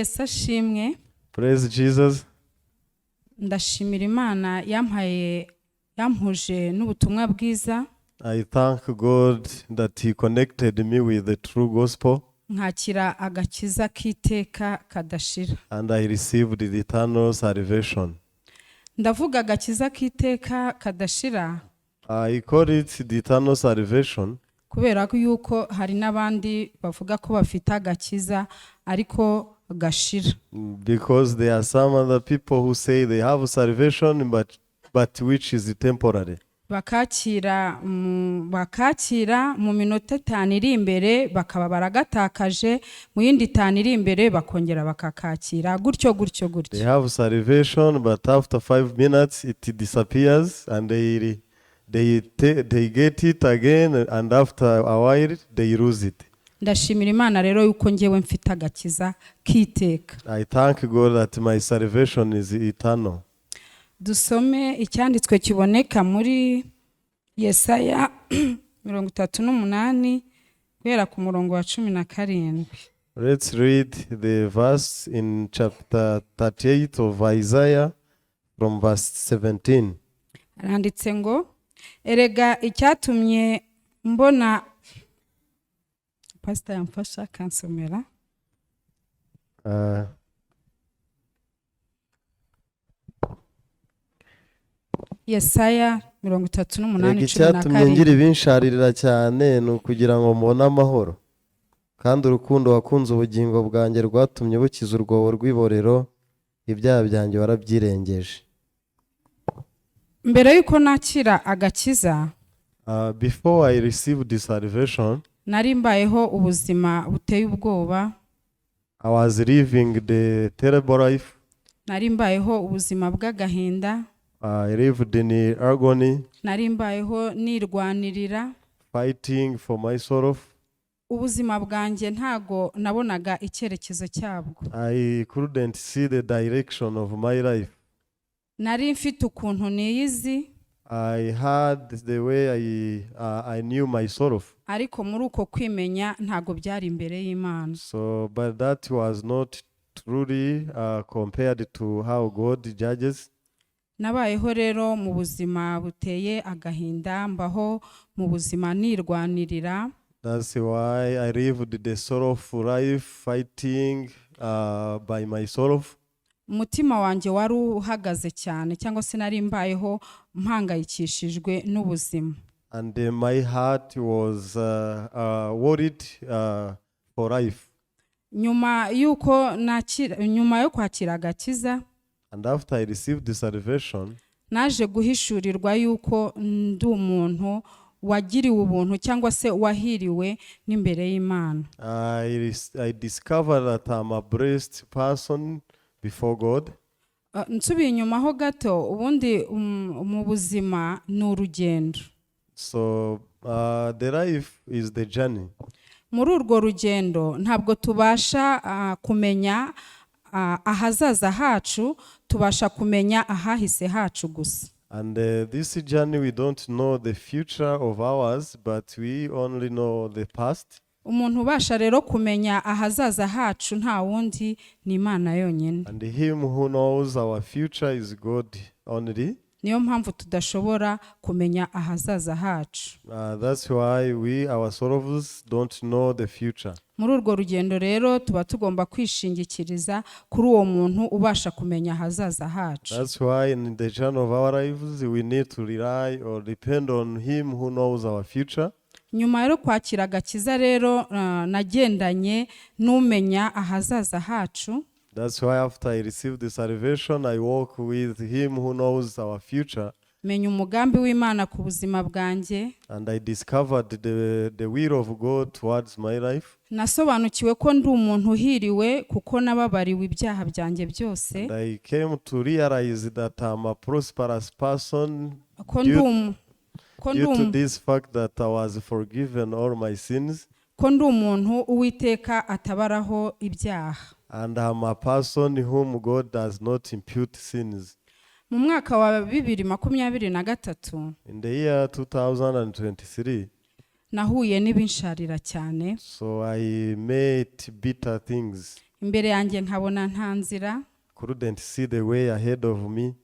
Yesu ashimwe. Praise Jesus. Ndashimira Imana yampaye yampuje n'ubutumwa bwiza. I thank God that He connected me with the true gospel Nkakira agakiza k'iteka kadashira. And I received the eternal salvation. Ndavuga agakiza k'iteka kadashira I call it the eternal salvation kubera ko yuko hari n'abandi bavuga ko bafite agakiza ariko gashira. Because there are some other people who say they have salvation but which is temporary. Bakakira mu minota 5 iri imbere bakaba baragatakaje, mu yindi 5 iri imbere bakongera bakakakira, gutyo gutyo They gutyo. Have salvation, but after 5 minutes it disappears and they get it again, and after a while they lose it. Ndashimira Imana rero yuko ngewe mfite agakiza k'iteka. I thank God that my salvation is eternal. Dusome icyanditswe kiboneka muri Yesaya 38 guhera ku murongo wa 17. Let's read the verse in chapter 38 of Isaiah from verse 17. Haranditse ngo: "Erega icyatumye mbona", pasita yamfasha akansomera. Yesaya 38 Erega cumi na icyatumye ngira karindwi. Ibinsharirira cyane ni ukugira ngo mbone amahoro, kandi urukundo wakunze ubugingo bwanjye rwatumye bukiza urwobo rw'iborero, ibyaha byanjye warabyirengeje. Mbere y'uko nakira agakiza, Before I received the salvation, nari mbayeho ubuzima buteye ubwoba. I was living the terrible life. Nari mbayeho ubuzima bw'agahinda. I lived in agony, Nari mbayeho nirwanirira. Fighting for myself. Ubuzima bwanjye ntago nabonaga icyerekezo cyabwo. I couldn't see the direction of my life. Nari mfite ukuntu niyizi, I had the way I knew myself. Ariko muri uko kwimenya ntago byari imbere y'Imana. So, but that was not truly compared to how God judges. Nabayeho rero mu buzima buteye agahinda, mbaho mu buzima nirwanirira. That's why I lived the sorrowful life, fighting by myself. Umutima wanjye wari uhagaze cyane cyangwa se nari mbayeho mpangayikishijwe n'ubuzima. And my heart was worried for life. Nyuma y'uko nakira, nyuma yo kwakira agakiza, And after I received the salvation, naje guhishurirwa yuko ndi umuntu wagiriwe ubuntu cyangwa se wahiriwe n'imbere y'Imana. I discovered that I'm a blessed person before God. Nsubiye inyuma ho gato, ubundi mu buzima ni urugendo. So the life is the journey. Muri urwo rugendo ntabwo tubasha kumenya ahazaza hacu, tubasha kumenya ahahise hacu gusa. And this journey, we don't know the future of ours, but we only know the past. Umuntu ubasha rero kumenya ahazaza hacu nta wundi, ni Imana yonyine. And him who knows our future is God only. Niyo mpamvu tudashobora kumenya ahazaza hacu. That's why we ourselves don't know the future. Muri urwo rugendo rero tuba tugomba kwishingikiriza kuri uwo muntu ubasha kumenya ahazaza hacu. That's why in the journey of our lives, we need to rely or depend on him who knows our future. Nyuma yo kwakira agakiza rero, nagendanye n'umenya ahazaza hacu. That's why after I received the salvation, I walk with him who knows our future. Menya umugambi w'Imana ku buzima bwanjye. And I discovered the will of God towards my life. Nasobanukiwe ko ndi umuntu uhiriwe kuko nababariwe ibyaha byanjye byose. And I came to realize that I'm a prosperous person Ko ndi ko ndi due to this fact that I was forgiven all my sins. Ko ndi umuntu Uwiteka atabaraho ibyaha. And I'm a person whom God does not impute sins. Mu mwaka wa 2023, In the year 2023, nahuye n'ibinsharira cyane. So I met bitter things. Imbere yanjye nkabona nta nzira. Couldn't see the way ahead of me.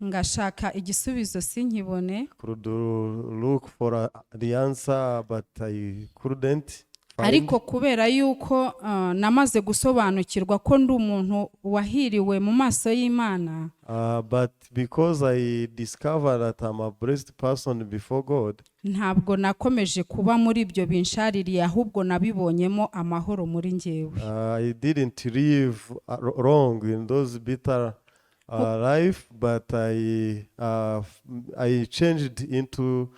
Ngashaka igisubizo sinkibone. Could look for the answer, but I couldn't find. Ariko kubera yuko namaze gusobanukirwa ko ndi umuntu wahiriwe mu maso y'Imana, But because I discovered that I'm a blessed person before God, ntabwo nakomeje kuba muri ibyo binshaririye, ahubwo nabibonyemo amahoro muri njyewe. I didn't live wrong in those bitter life, but I changed into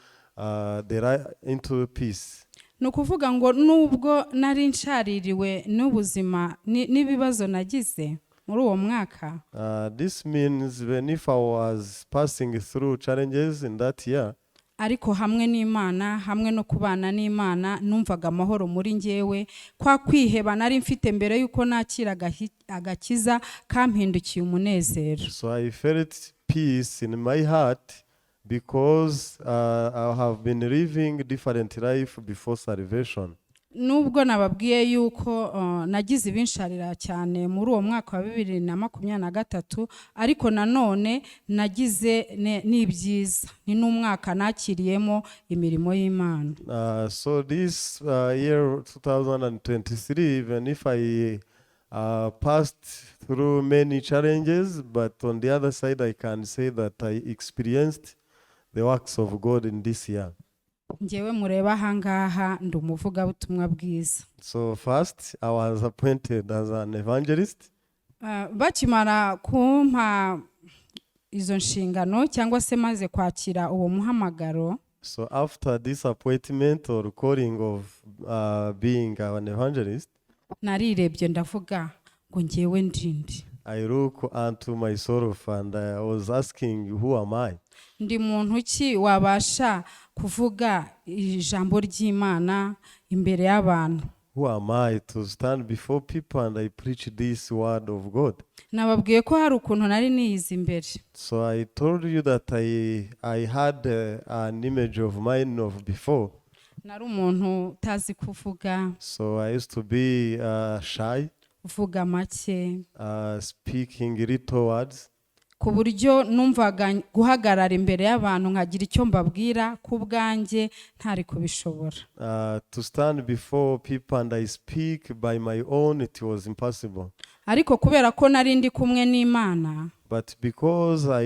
peace. Ni ukuvuga ngo nubwo nari nshaririwe n'ubuzima n'ibibazo nagize muri uwo mwaka, This means even if I was passing through challenges in that year, ariko hamwe n'Imana, hamwe no kubana n'Imana, numvaga amahoro muri njyewe. Kwa kwiheba nari mfite mbere y'uko nakira agakiza kampindukiye umunezero. So I felt peace in my heart because I have been living different life before salvation. Nubwo nababwiye yuko nagize ibinsharira cyane muri uwo mwaka wa 2023, ariko nanone nagize n'ibyiza. Ni n'umwaka nakiriyemo imirimo y'Imana. So this year 2023, even if I passed through many challenges, but on the other side, I can say that I experienced the works of God in this year. Ngewe mureba ahangaha ndi umuvugabutumwa bwiza. So first, I was appointed as an evangelist. Bakimara kumpa izo nshingano cyangwa se maze kwakira uwo muhamagaro, So after this appointment or calling of being an evangelist, narirebye ndavuga ngo ngewe ndinde? I look unto myself and I was asking, "Who am I?" Ndi muntu ki wabasha kuvuga ijambo ry'Imana imbere y'abantu? Who am I to stand before people and I preach this word of God? Nababwiye ko hari ukuntu nari niyize imbere. So I told you that I had an image of mine of before. Nari umuntu utazi kuvuga, So I used to be shy, uvuga make, speaking little words. Ku buryo numvaga guhagarara imbere y'abantu nkagira icyo mbabwira ku bwanjye ntari kubishobora. To stand before people and I speak by my own, it was impossible. Ariko kubera ko nari ndi kumwe n'Imana, But because I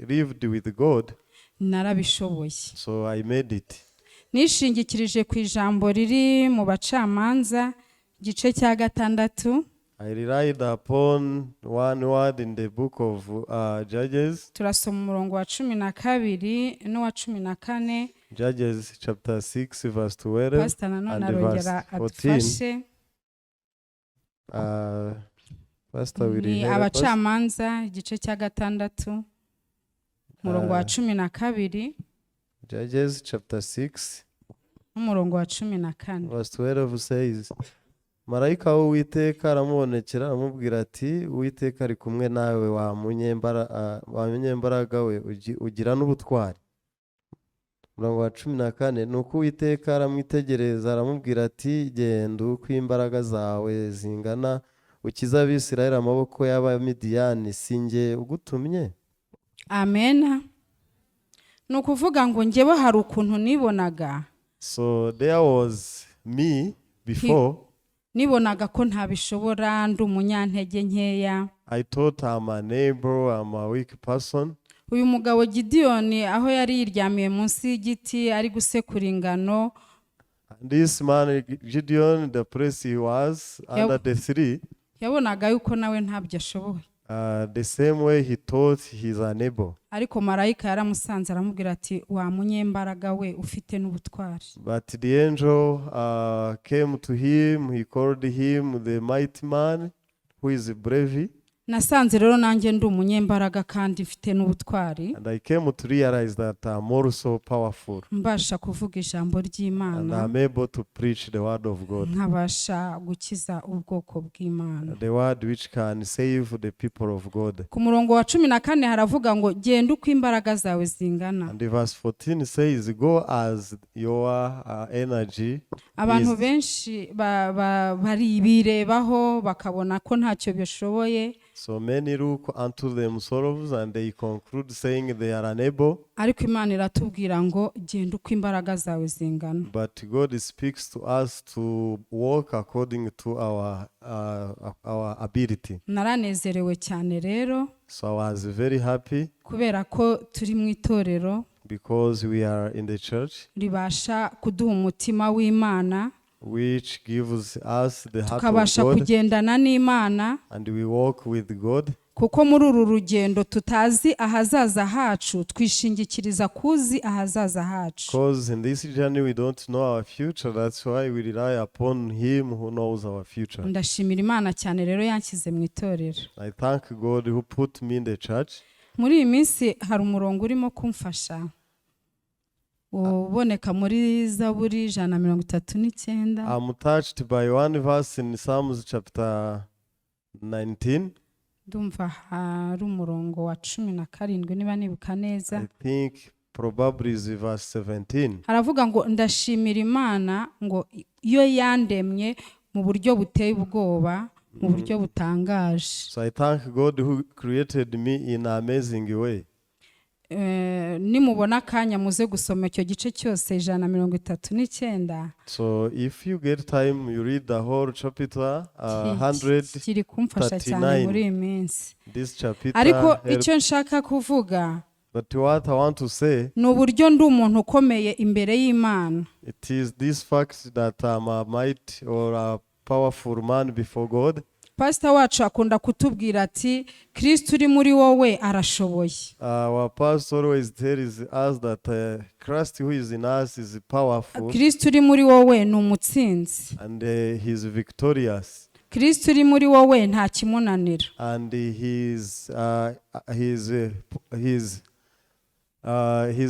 lived with God, narabishoboye. So I made it. Nishingikirije ku ijambo riri mu Bacamanza igice cya gatandatu. I relied upon one word in the book of Judges, Turasoma umurongo wa 12 n'uwa 14. Judges chapter 6, verse 12 Pasita nanone and arongera verse 14. adufashe. Pastor will Ni help us. Abacamanza igice cya gatandatu, umurongo wa 12 Judges chapter 6, n'umurongo wa 14. Verse 12 says, Marayika w'Uwiteka aramubonekera aramubwira ati: "Uwiteka ari kumwe nawe wa munyembaraga we ugira n'ubutwari." Umurongo wa 14: Nuko Uwiteka aramwitegereza aramubwira ati: "Genda uko imbaraga zawe zingana ukize Abisirayeli amaboko y'Abamidiyani, si jye ugutumye?" Amena. Ni ukuvuga ngo njyewe hari ukuntu nibonaga. So there was me before. Nibonaga ko ntabishobora, ndi umunyantege nkeya. I thought I'm unable, I'm a weak person. Uyu mugabo Gidiyoni aho yari yiryamiye munsi y'igiti ari gusekura ingano, And this man Gideon, the place he was under the tree, yabonaga yuko nawe ntabyo ashoboye. The same way he thought he's unable. Ariko marayika yaramusanze aramubwira ati: "Wa munyembaraga we ufite n'ubutwari." But the angel came to him, he called him the mighty man who is brave. Nasanze rero nanjye ndi umunyembaraga kandi mfite n'ubutwari. And I came to realize that I'm also powerful. Mbasha kuvuga ijambo And ry'Imana, I'm able to preach the word of God. Nkabasha gukiza ubwoko bw'Imana. The word which can save the people of God. Ku murongo wa 14 haravuga ngo genda uko imbaraga zawe zingana. And the verse 14 says, "Go as your energy Abantu is." benshi bari birebaho bakabona ko ntacyo bashoboye. So many look unto themselves and they conclude saying they are unable. Ariko Imana iratubwira ngo genda uko imbaraga zawe zingana. But God speaks to us to walk according to our ability. Naranezerewe cyane rero So I was very happy kubera ko turi mu itorero because we are in the church ribasha kuduha umutima w'Imana, which gives us the heart of tukabasha God kugendana n'Imana, and we walk with God. Kuko muri uru rugendo tutazi ahazaza hacu, twishingikiriza kuzi ahazaza hacu. Because in this journey we don't know our future, that's why we rely upon Him who knows our future. Ndashimira Imana cyane rero yanshyize mu itorero. I thank God who put me in the church. Muri iyi minsi hari umurongo urimo kumfasha uboneka muri Zaburi 139. I'm touched by one verse in Psalms chapter 19. Ndumva hari umurongo wa 17 niba nibuka neza. I think probably is verse 17. Haravuga ngo ndashimira Imana ngo iyo yandemye mu buryo buteye ubwoba, mu buryo butangaje. So I thank God who created me in an amazing way. Nimubona akanya muze gusoma icyo gice cyose, 139. So if you get time, you read the whole chapter, 100. Kiri kumfasha cyane muri iyi minsi. This chapter. Ariko icyo nshaka kuvuga But what I want to say, ni uburyo ndi umuntu ukomeye imbere y'Imana. It is this fact that I'm a might or a powerful man before God. Pasita wacu akunda kutubwira ati Kirisito uri muri wowe arashoboye. Our pastor always tells us that Christ who is in us is powerful Kirisito uri muri wowe ni umutsinzi. And he is victorious. Kirisito uri muri wowe nta kimunanira. And he's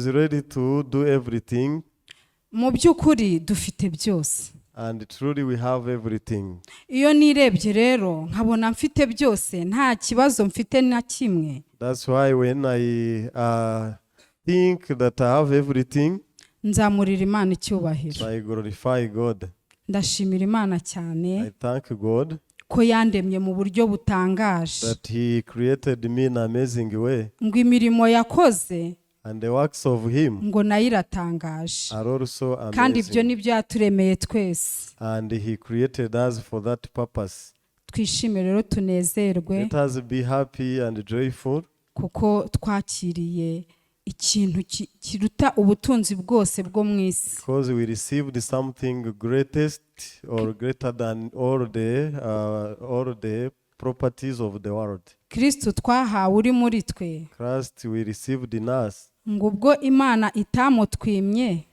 ready to do everything. Mu by'ukuri dufite byose. And truly we have everything. Iyo nirebye rero nkabona mfite byose, nta kibazo mfite na kimwe, That's why when I think that I have everything, nzamurira Imana icyubahiro. I glorify God. Ndashimira Imana cyane I thank God ko yandemye mu buryo butangaje, that He created me in an amazing way. Ngo imirimo yakoze And the works of Him ngo nayo iratangaje. Are also Kandi ibyo amazing. ni byo yaturemeye twese. And He created us for that purpose. Twishime rero, tunezerwe, Let us be happy and joyful kuko twakiriye ikintu kiruta ubutunzi bwose bwo mu isi. Because we received something greatest or greater than all the properties of the world. Kristo twahawe uri muri twe, Christ we received in us. Ngo ubwo Imana itamutwimye,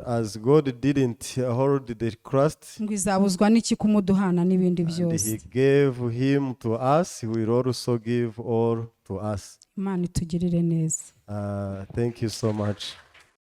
As God didn't hold the Christ, ngo izabuzwa n'iki kumuduhana n'ibindi and byose? He gave him to us, He will also give all to us. Imana itugirire neza. Thank you so much.